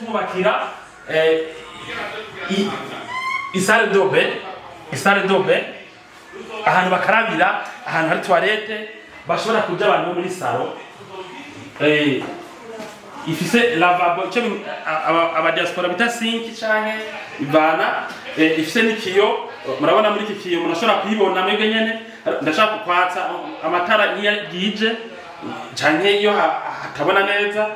tumubakira i salle de bain, i salle de bain, ahantu bakarabira, ahantu hari toilette bashobora kuja abantu bo muri salon, ifise lavabo, icyo aba diaspora bita sinki canke ivana, ifise n'ikiyo. Murabona muri iki kiyo murashobora kuyibona mwebwe nyene. Ndashaka kwatsa amatara iyo bwije canke iyo hatabona neza,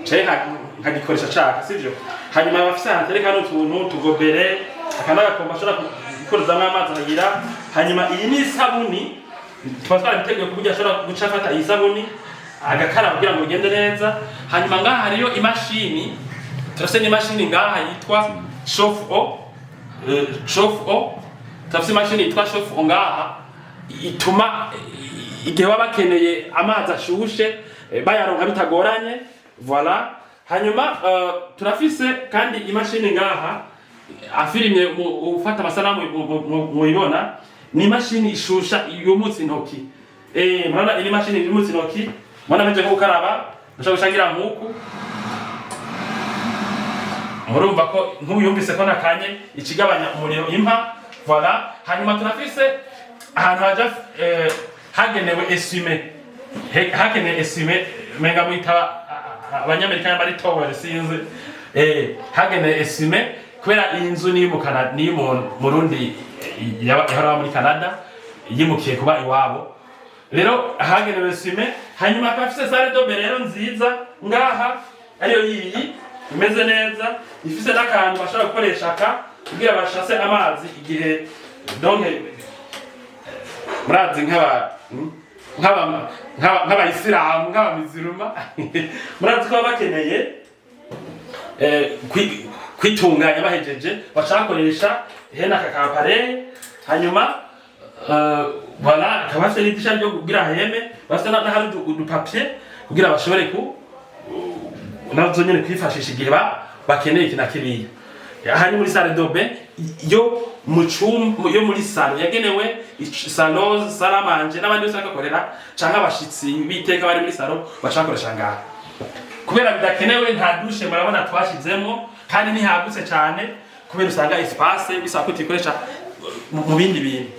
canke nkagikoresha caka, sivyo? Hanyuma abafise ahantu atereka n'utuntu tugobere, aka n'agakombe ashobora gukorezamwo amazi akagira. Hanyuma iyi ni isabuni, tuba twarabiteguye ku buryo ashobora guca afata iyi sabuni agakaraba kugira ngo bigende neza. Hanyuma ngaha hariyo imashini, turafise n'imashini ngaha yitwa chauffe-eau, chauffe-eau. Turafise imashini yitwa chauffe-eau ngaha, ituma igihe baba bakeneye amazi ashushe bayaronka bitagoranye. Voilà. Hanyuma turafise kandi imashini ngaha, afirimye ufata amasanamu muyibona, ni imashini ishusha yumutse intoki. Murabona iyi mashini yumutse intoki, mubona mpejeje nko gukaraba, ndashobora gushangira nkuku, murumva ko nk'ubu yumvise ko nakanye, ikigabanya umuriro impa. Voilà. Hanyuma turafise ahantu haja hagenewe essuie-main, hagenewe essuie-main, menga mwita abanyamerika bari towel, sinzi. Hagenewe essuie-main kubera iyi nzu ni mu Canada, ni mu Murundi yahora aba muri Canada, yimukiye kuba iwabo, rero hagenewe essuie-main. Hanyuma akaba afise salle de bain rero nziza ngaha, ariyo yiyi imeze neza, ifise n'akantu bashobora gukoresha aka kugira bashase amazi igihe, donc murazi nk'abayisilamu, nk'abamiziruma, murazi ko baba bakeneye kwitunganya bahejeje, bashaka koresha hene aka kapare. Hanyuma voilà, akaba afite n'idirisha ryo kugira heme, bafite n'ahari udu papier kugira bashobore ku nazo nyene kwifashisha igihe bakeneye iki na kiriya. Aha ni muri salle de bain yo mu cumba, yo muri salon yagenewe salon, salle à manger n'abandi bose bakakorera, canke abashitsi biteka bari muri salon bacakoresha ngaha. Kubera bidakenewe, nta douche murabona twashizemo, kandi ntihagutse cyane, kubera usanga espace bisaba ko tuyikoresha mu bindi bintu.